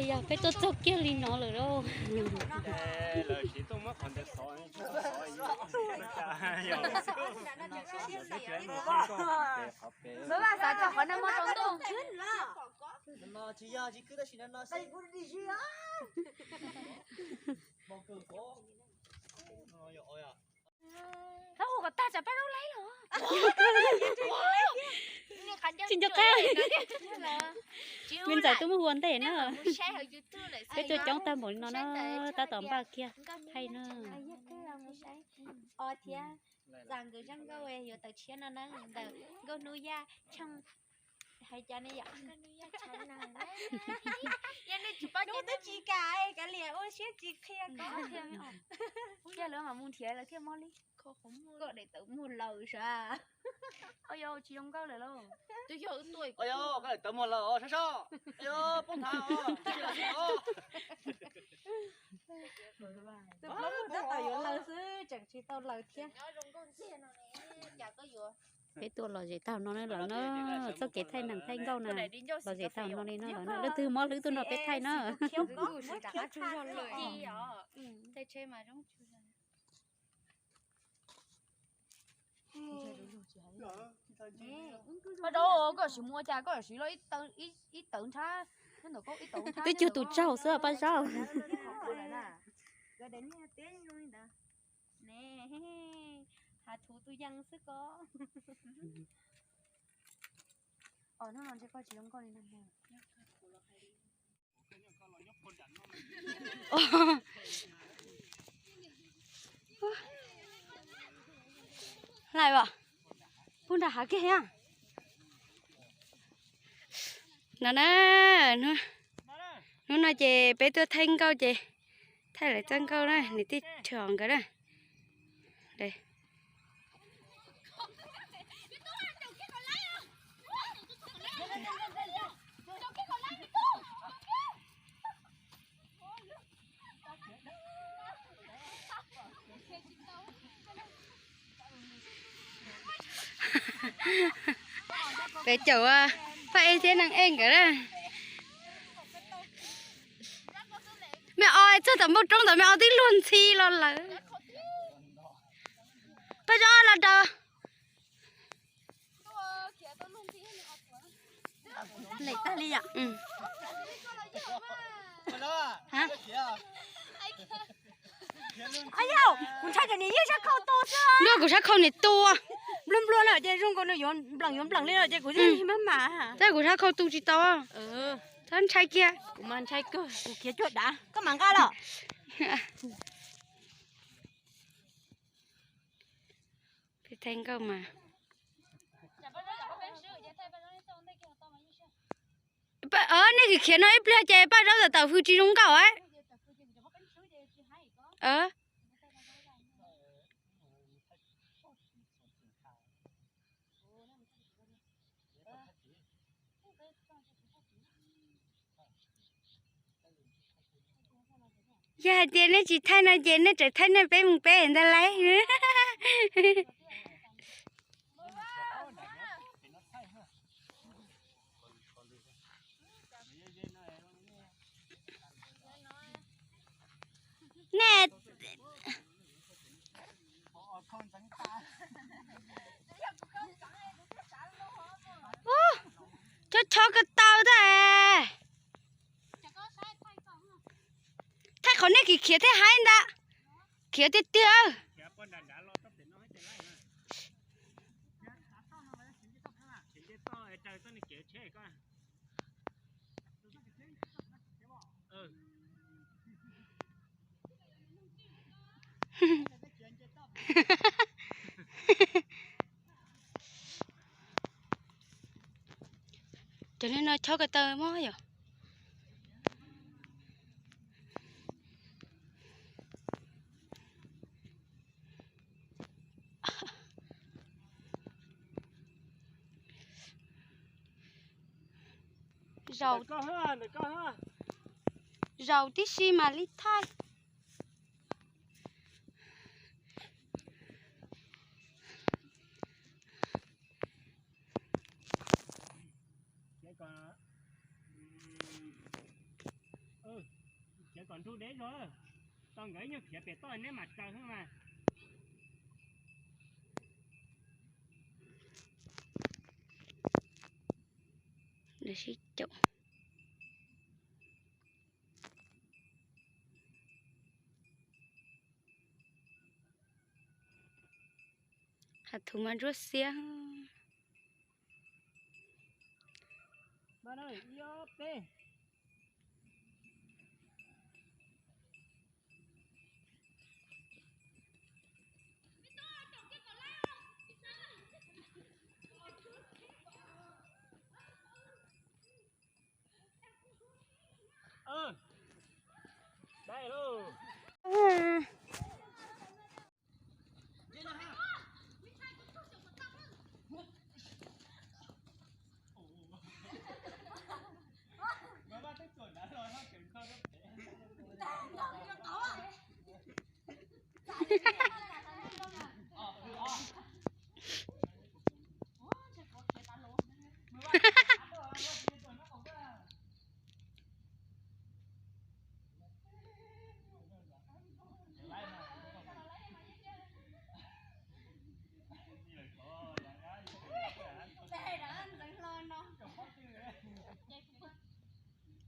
Yog peb tuaj txog kiag li no lawm lauj. Tsis nco qab. Me ntxawm twb muab hu ua ntej na. Peb tuaj coob tag npaum li no na, tab tom npaj kiag thaij na. Thiab txav nkawd zaj nkauj yuav tawm tshiab no na, ntawm nkauj hnub yaj tshooj hais cas ne yom. Hnub twb tsis kam, kav liam ua siab tsis qhia koj. Thiaj lawv mam mus nrhiav lawv thiaj mob li. Koj daim tawv muag laws sav. Ua yog tsis zoo nkauj lawm lauj. Ua yog koj daim tawv muag laws os, sab sab. Ua yog poob nthav os. Tus plaub tab tom yuav laws xwb tseem tsis tau laws thiab. Peb tuaj los zem tag no na lawm na, txoj kev thaij neeg thaij nkauj na, los zem tag no li na lawm na, leej twg mob hlwb tuaj nrog peb thaij na. Paj Zaub, koj siv mus ua cas koj siv los ib tawv nrhab, ib tawv nrhab. Twb cuag tus tsaug xwb Paj Zaub. Ne, has thuv tus yees xwb ko. Hnub no ntshe koj tsis zoo nkauj li no. Hlais as, pub nram hav kiag thiab. No na, hnub no ces peb tuaj thaij nkauj ces thaij lawv txoj nkauj na, niam tij rhuav nkawd na. Peb caum Paj Ej thiab Neej Ej nkawd na. Me o txog tom npoo roob ntawd me o twb luag ntxhi los lawm. Paj Zaub los raws. Lem tag li yom. Yog kuv ntshai cov niam yij sab khau tu xwb. Nplua kuv sab khau niam tu. Nplua nplua lawm ces zoo nkaus nws yuav npleem yuav npleem li lawm ces kuv yeej maj mam. Tab kuv sab khau tu tsis tau. Tab ntshai kiag. Kuv mas ntshai kawg, kuv khiav cuag dav, koj mam nqa los. Peb thaij nkauj mas. Nej khiav no ib pliag ces Paj Zaub tawm tawm hws tsis zoo nkauj. Yog hais tias nej tsis thaij no ces nej tseem thaij nej peb mus peb ntag lauj. Nej, chob chob ko taw tag. Thaij qhov nej khiav khiav thiaj haib ntag. Khiav tiag tiag. Cov no chob ko taw mob yom. Zaum, zaum tib si mam li thaij. Kom nrug dev zog, tau nkawd ib nyuag khiav pem toj neb mam raws xwb mas. Sib caum. Qhov thaum mas ntsuab xiab.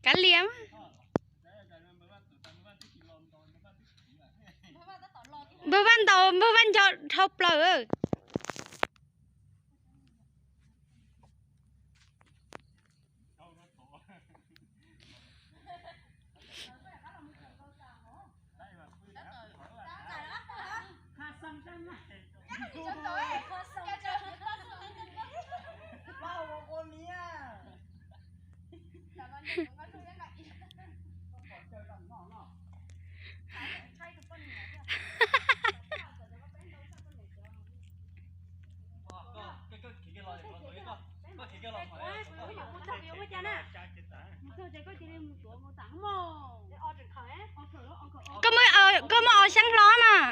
Kav liam. Npawg Vaj ntaus npawg Vaj nco dhau plaws. Koj muab, koj muab os xyab hlo mas.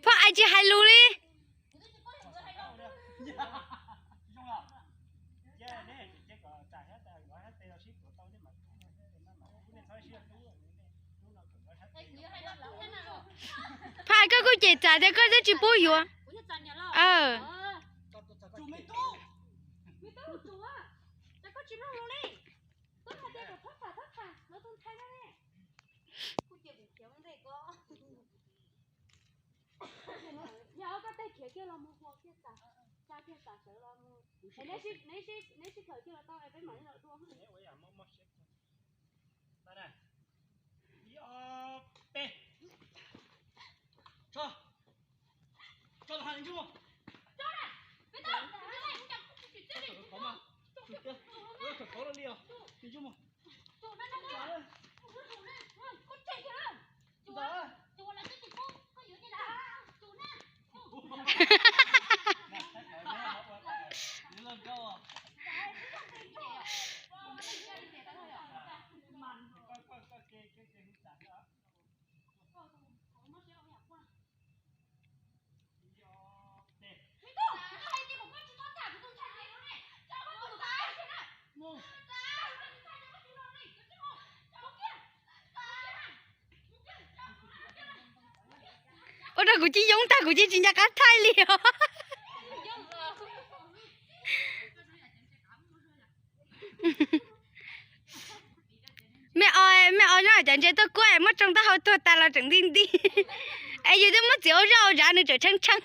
Phoj, ais tsis hais lus li. Phaj, koj kuj cem tsam tias koj twb tsis pub yuav. Yog koj tej khiav kiag los mus hua kiag tas, tsa kiag tas sawv los mus. Neb sib khaws kiag los tau peb mam li los dua. Ua rau kuv cia yoob tag, kuv cia tsis nco qab thaij li os. Mej o, mej o nyob cov ntses tuaj kuaj muab tsoo taub hau tuag tas los tseem nti nti. Es yus twb muab txiv ua zoj ua zav nws tseem tsheeb tsheeb.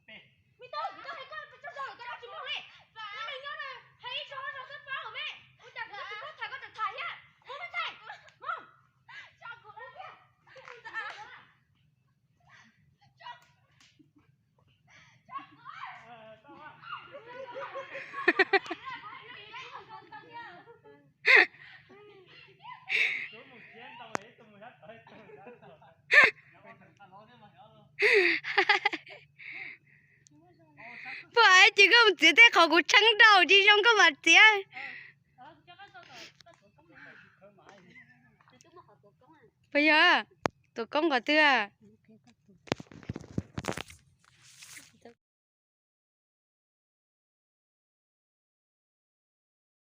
Me tub, kuv twb hais koj tso zog lawm, koj tsis mloog li. Koj neeg nyob na, hais ib zaug ob zaug xwb paub lawm me. Ua cas kuv tsis paub tham koj tseem tham thiab? Mus me ntxhais, mus. Puas ces koj mus txiav tej qhov kuv tsheeb rau tsis zoo koj mam txiav. Puas yog? Tus koob qhov twg?